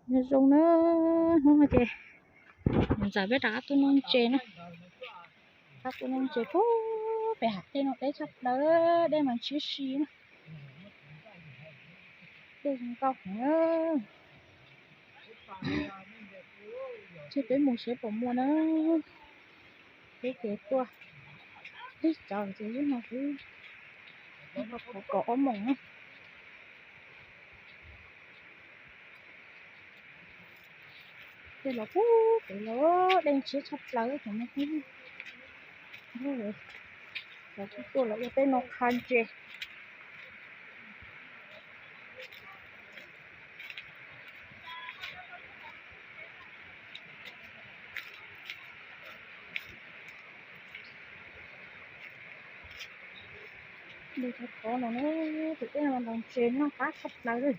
Nyob zoo na, hnub no ces ntxawm peb rov qab tuaj noj ntses na. Rov qab tuaj noj ntses pub pem hav dej no deb tshaj plaws, dej mas ntshiab si na. Dej zoo nkauj heev na. Ces peb mus seb puas muaj na. Peb ces tuaj ib cov ces ib no xwb, kaum ob moos na. Tej los pub pem los dej ntshiab tshaj plaws cov no. Cov tuaj los ua tej no qha ntses. Dej tshab qhov no, tus dej no ntaus ntses noj qab tshaj plaws li.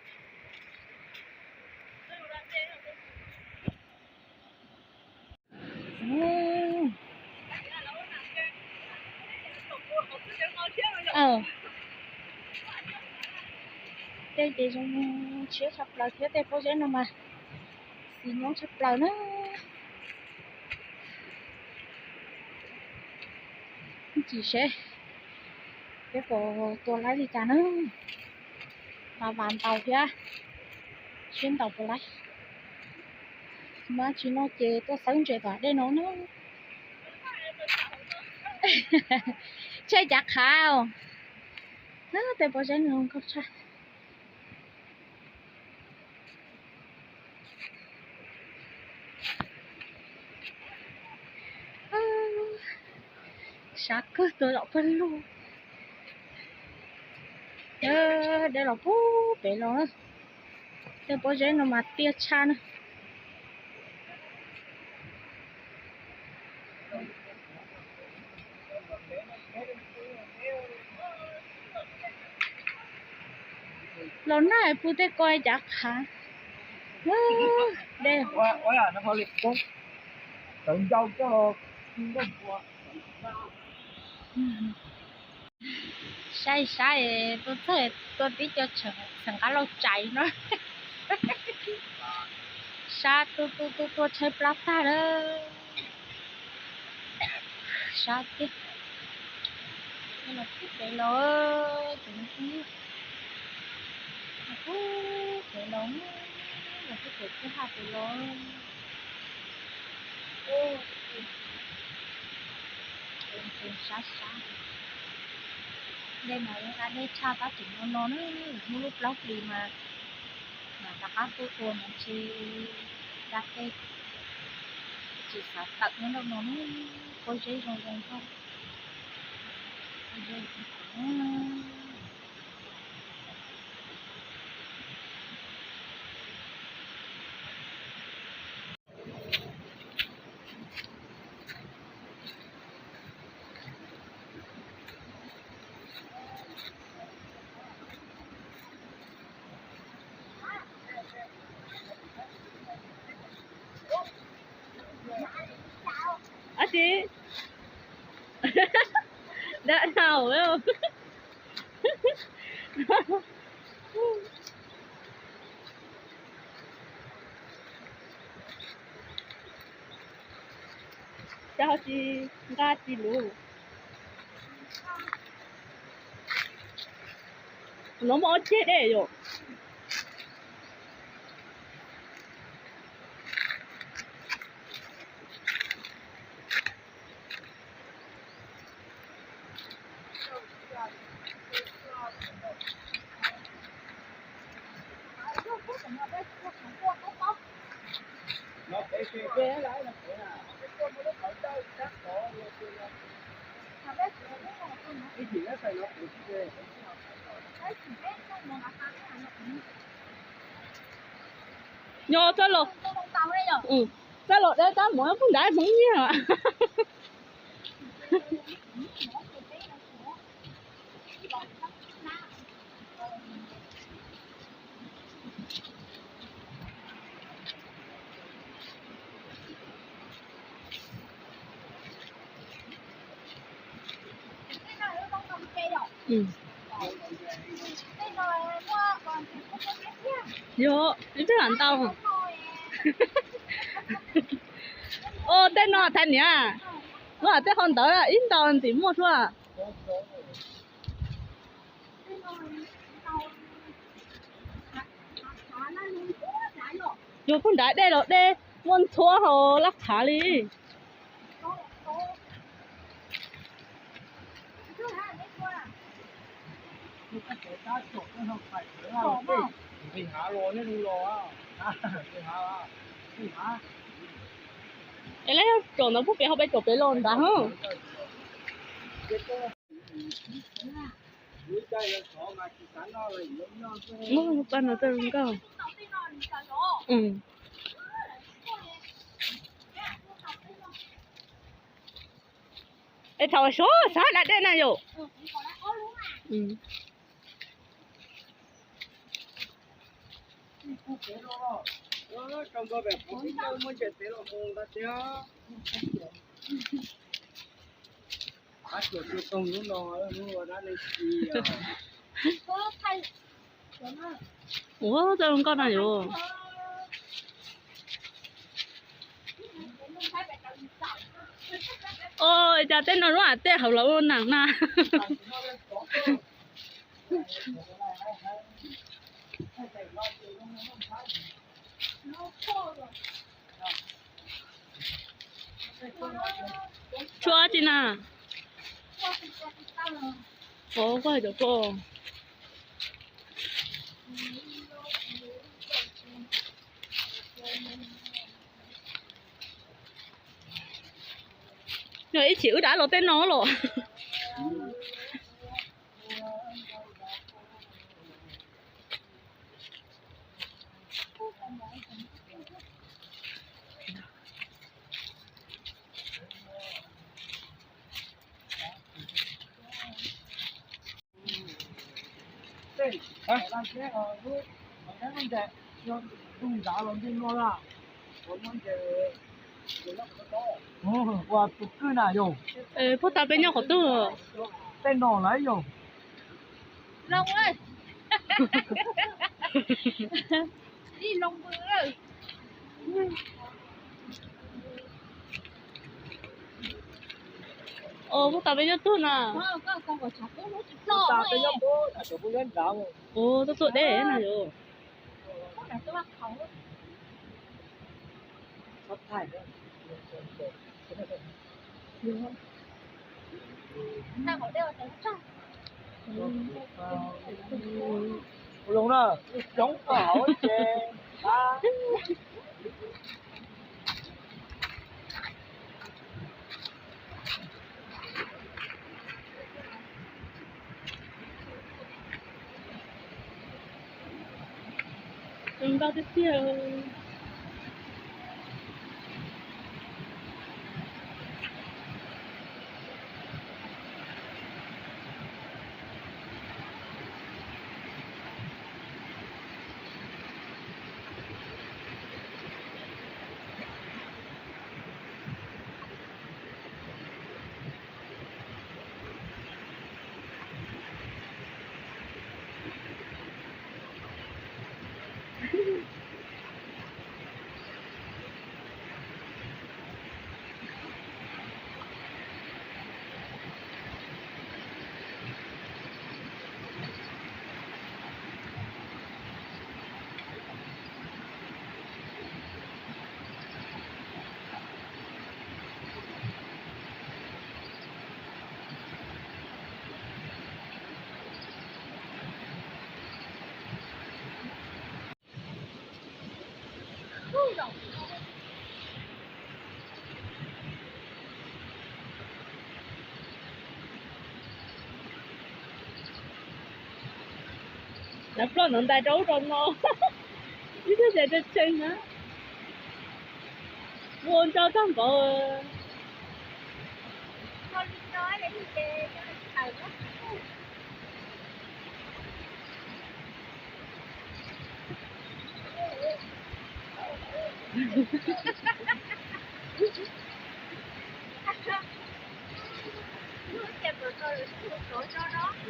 Tej ces zoo ntshiab tshaj plaws thiab tej pob zeb no mas xis nyob tshaj plaws na. Tsis seb peb puas tua laib li cas na. Mas vas ntaus thiab, seb ntaus puas laib. Mas tsis no ces tuaj xawb ntses tom dej no na. Tsheb cav qhav os. Tej pob zeb no nkauj tshaj. Sab kawg tuaj zom pawg lug. Dej los pub pem los. Tej pob zeb no mas tiaj tshaj na. Los nag pw tej ko cav qhav. Dej. Saib saib, tuaj txog tuaj tib co txheem nqab lauj tsais no. Sab tuaj tuaj tuaj tuaj tshaib plab tag lawm. Sab tiag. Los pub pem los, ces pub pem los, los pub pem kwj ha pem los. Sab sab. Dej mas yeej da dej tshaj tab sis no no na, hnub lub plaub hlis mas mam rov qab tuaj tua mas ntshe da dej. Tsis xav tawm nyob rau no na, pob zeb zoo zoo nkauj. Ab tsi, dab nau. Cas ho tsis nqa tsis luv. No muaj ob ceg dej yom. Nyo txoj los, txoj los deb tab mus pub nrad hmoov nyiag. Yog, ib tug lam ntau. Ua tej no thaiv niam, lub hauv tej qhov ntawd ib nta ntim muaj suab. Yog puag nrad dej los dej muaj ntxhuav hauv lab qhav li. Es lawv yog tsom ntawd puag pem hauv peb tsom pem los nrad hos. Muab pa no tau zoo nkauj. Es thaum sov xav da dej na yom. Ua txawj zoo nkauj na yom. Ua cas tej no lub hauv tej hauv los ua neeg na. Tshuab tsi na. Ov, koj hais rau koj. Yog ib chim wb rov los tej no los. Ua tus kwj na yog. Puag ta peb nyob qhov twg? Tej no lawm yog. Puag ta peb nyob twg na? Ua tuaj tuaj deb na yom. Zoo na, coob hauv ces. Zoo nkauj tiag tiag. Lawv ploj ntawd ntais rau ub rau no. Ib tug ces tseem tseem na. Ua ntso tag npaum.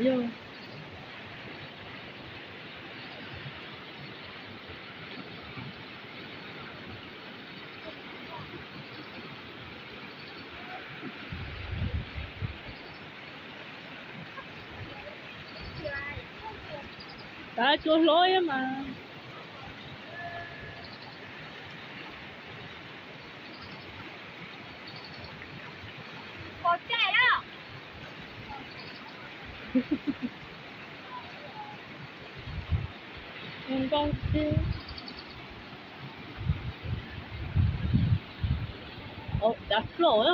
Yog. Tab tsuas hlob mas. Nkoos xwb. Ov, cav flom os.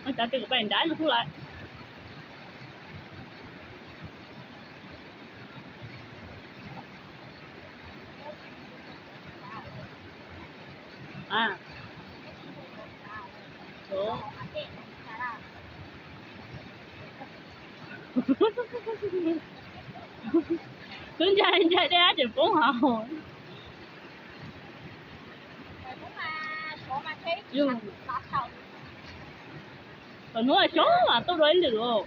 Cov twg pais nrad no kuj lawm. Twb ntshai ntshai dej ab tseem poob hauv. Qhov hnub xyoo mas tuaj dua ib lwm os.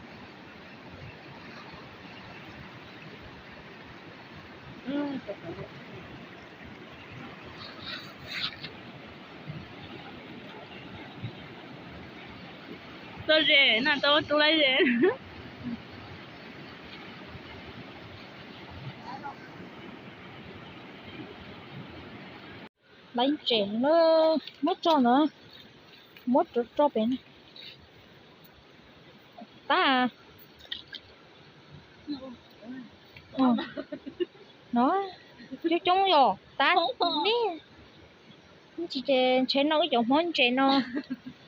Tau ze na, tau tu lawm ze. Laiv ntses na, muab tso ntawd, muab rov tso pem na. Tab no coob coob yom, tab ne. Tsis ces ntshe noj wb cov hmob ntses no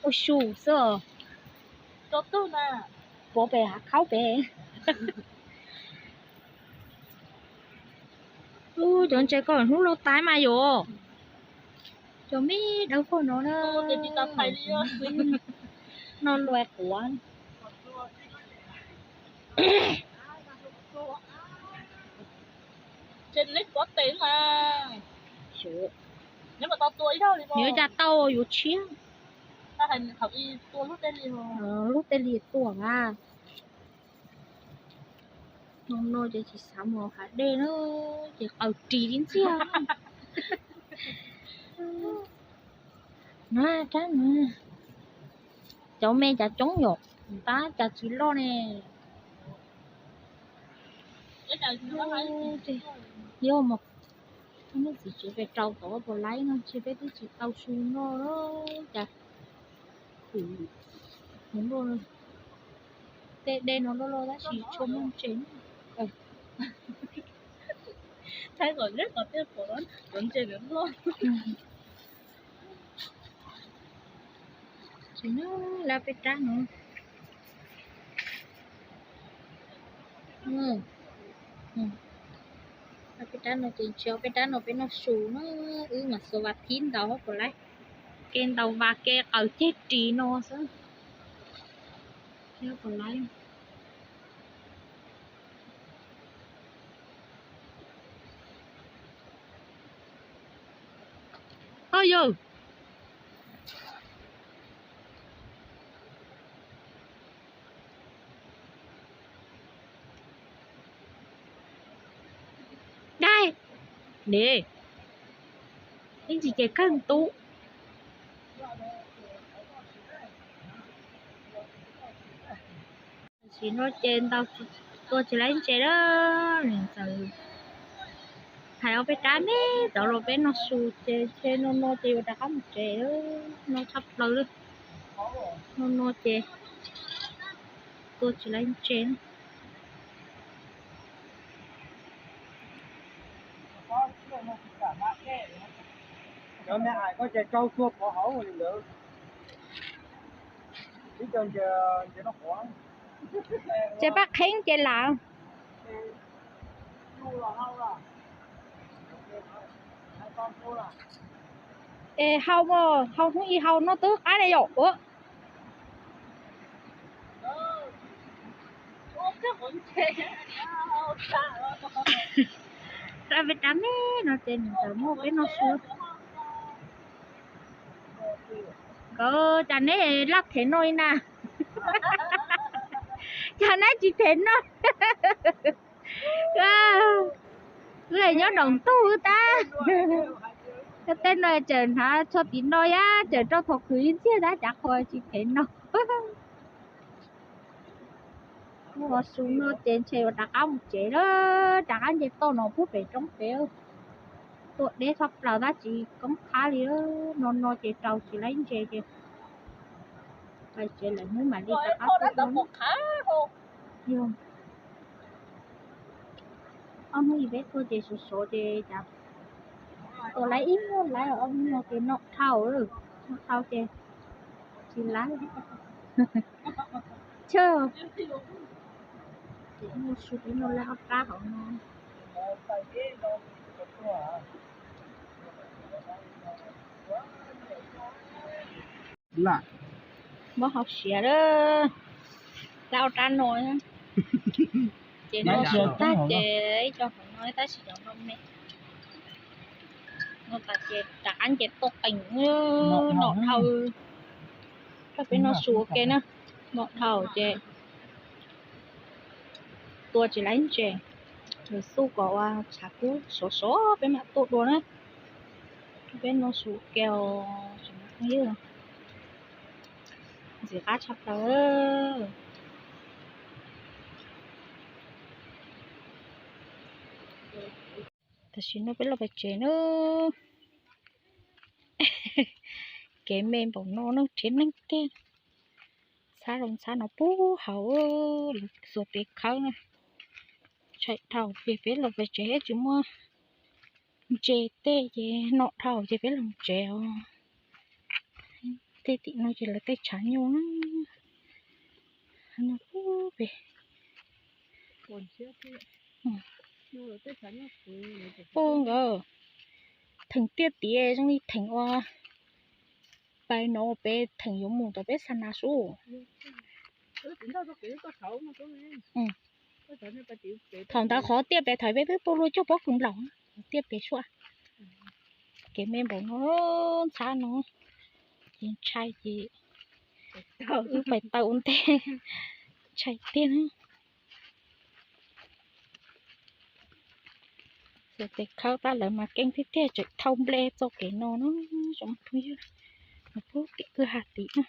ua su xwb os. Pov pem hav khaub pem. Cov ntses ko hnub loj tas mas yom. Cov me dawb paug no na. No luaj quav. Neb yuav cas tau yuav tshiab. Lub tej li tuaj mas. No no ces tsis xav mus hav dej na, ces qaws ris li ntxiag. Na, rab na, cov me cas coob yom, tab cas tsis loj ne. Yog mas, nej txiv tsev pes rau tod puas laib no, ntshe peb twb tsis tau su noj cas. Tej dej no loj loj tab sis tsis muaj ntses. Thaij kom zeb kom peb pom cov ntses loj. Tsis, lawv peb rab no. Lawv peb rab no ces ntshe peb rab no peb noj su na, wb mas xuas vas thib ntaus puas laib. Ke ntaus vas ke qaws ceg ris no xwb. Puas laib. Au yau. Dai, ne, ib ntsis ces kawg ntub. Tam sim no ces ntaus tua tsis laib ntses lawm, niam ntxawm hais ob peb rab me tod los peb noj su ces ntshe no no ces yuav rov qab mus tsev, no tshaj plaws li. No no ces tua tsis laib ntses. Cov me ais ko ces rau tuag pov hauv li ntawd. Ces paj qheeb ces lam. Es hau, hau hnub ib hau no twb qab ne yom. Ua rau peb rab me no ces nws txawm muaj peb noj su. Nkawd cas neb laj thev no li na? Cas neb tsis thev no? Wb nyob nraum ntug wb tab. Tej no tseem hnav tsho tim no yab tseem rau thaum khwv ib ntxiag tab cav qhua tsis thev no. Muaj su no ces ntshe ua rov qab mus tsev lawm, rov qab nce toj no pub pem roob pem. Tuaj deb tshaj plaws tab tsis koob qab li, no no ces rau tsis laib ntses ces pais tsev lawm hnub mam li rov qab tuaj dua. Yog ob hnub ib peb tuaj ces sov sov ces cas tuaj laib ib hnub laib, ob hnub no ces noj dhau, noj dhau ces tsis laib. Chawj, ces muaj su peb noj laib ob rab hauv no. Mob hauv siav lawm, laib ob rab no. Ces no su tag ces ib co hauv no tab sis cov no me. No tas ces rov qab nce tuaj qees, nom dhau. Rau peb noj su ua ke na, nom dhau ces tua tsis laib ntses. Nws xub kom ua tshav kub sov sov peb mam tuaj dua na. Peb noj su ua ke os tsoom phooj ywg. Ntxim qab tshaj plaws. Tam sim no peb los pem tsev na. Kev me npaum no neeg rhiav neeg tiag. Ntxhab los ntxhab no puag hauv, lawv xuas tes khawb na. Tshais dhau ces peb los pem tsev tsis muaj ntses tej ces nom dhau ces peb los tsev os. Tej tim no ces lawv tej tshav nyuj na. Nyuj puag pem. Puag nkawd theem tiaj tiav zoo li theem ua pais no peb theem yuav mus tom peb xa nas sub. Thaum ntawd qhov tiaj pem thaum peb twb tuaj luaj cog pob kws nplaum, tiaj pem suab. Kev me npaum no, ntxhab no ces ntshai ces wb pais taw ua ntej, ntshai tiag na. Xuas tes khawb tab lawv mas keej tiag tiag tseem thau nple txoj kev no na. Tsoom phooj ywg, puag tim kwj ha tim na.